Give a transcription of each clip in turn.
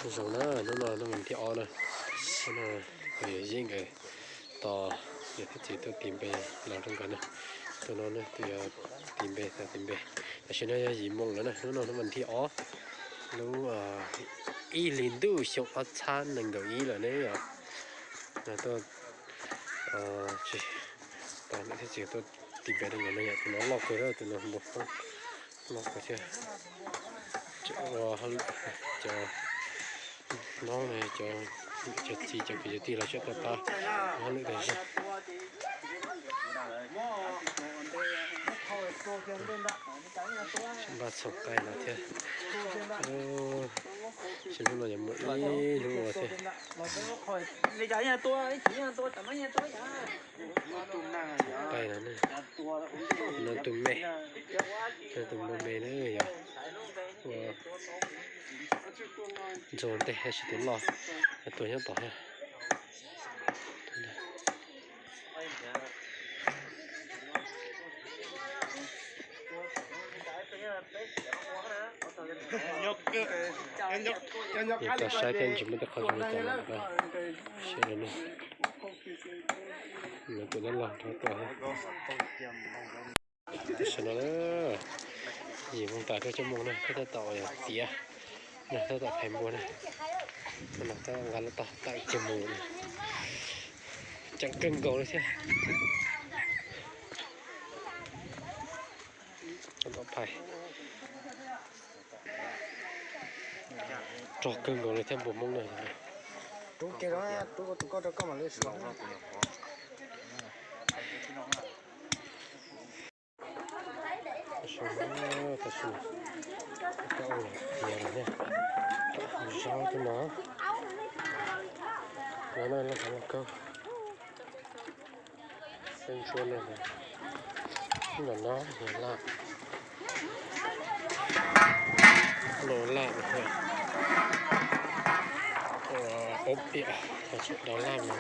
Zoo na, hnub no hnub vas thib ob na, hnub no yawm yij nkawd tos yawm thiab txiv tuaj tis npe los rau nkawd na. Tus no na tus yog tis npe, tos tis npe. Tam sim no yog yim moo lawm na, hnub no hnub vas thib ob, lub ib hlis ntuj xyoo ob txhiab nees nkaum ib lawm ne yom. Tuaj, tos yawm thiab txiv tuaj tis npe rau nkawd no yom. Tus no loj kawg, tus no npau loj kawg thiab. Cov noob, cov txiv cov kwv cov tij los sawv tuaj pab hauj lwm tas zog. Npaj txhoom qaij no thiab. Sim hnub no yuav mus ib hnub ua thiab. Qaij no, no tus me, no tus me me na yog ua ntxuag ntej tab sis tus loj, tus nyob tom. Tau saib thiab ntshe muaj tej qho zoo li cas lawm, seb li ne. Lawv tus dab laug rov tuaj. Tam sim no na, yim moo tas rau cuaj moo na, peb tab tom tiav na, tab tom phais npua na. Tab tom nqa lub tog tawm kiag mus na. Ceev kawg nkaus li thiab. Tab tom phais. Rog kawg nkaus li thiab npua Hmoob na. Tam sim no, tam sim no, koj ua tiav lawm na. Zaub twb no, no na, loj hav loj kawg. Xeeb ntsuab no, ntawm no yog laj, loj laj, ob tiam, dau laj no.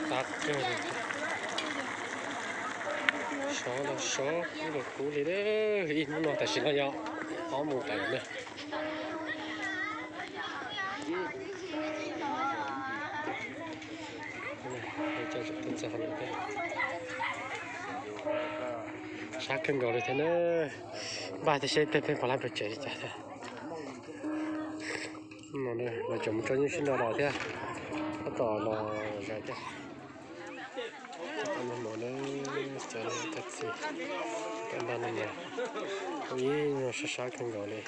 Qab kawg li, sov los sov, kub los kub li. Ib hnub no tam sim no yog ob moos tawm na. Sab kawg nkaus li thiab na. Npaj thiab seb tej pheej pom lab pes tsev li cas thiab. No lawv tseem mus tso nyuj sib nraus los thiab, tab tom los zais thiab. Tau noj mov na, cov tag kis tau npaj noj mov, ib nyuag sab sab kawg nkaus li.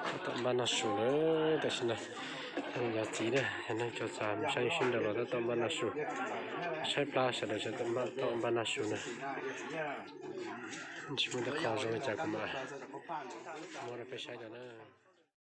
Tab tom npaj noj su lawm tam sim no. Yog txiv na, yog neeg cov txav mus saib sib nraus los tab tom npaj noj su. Saib plab sawv daws sawv daws tab tom npaj noj su na. Tsis muaj tej qho zoo li cas kuv mam muab rau peb saib rau na.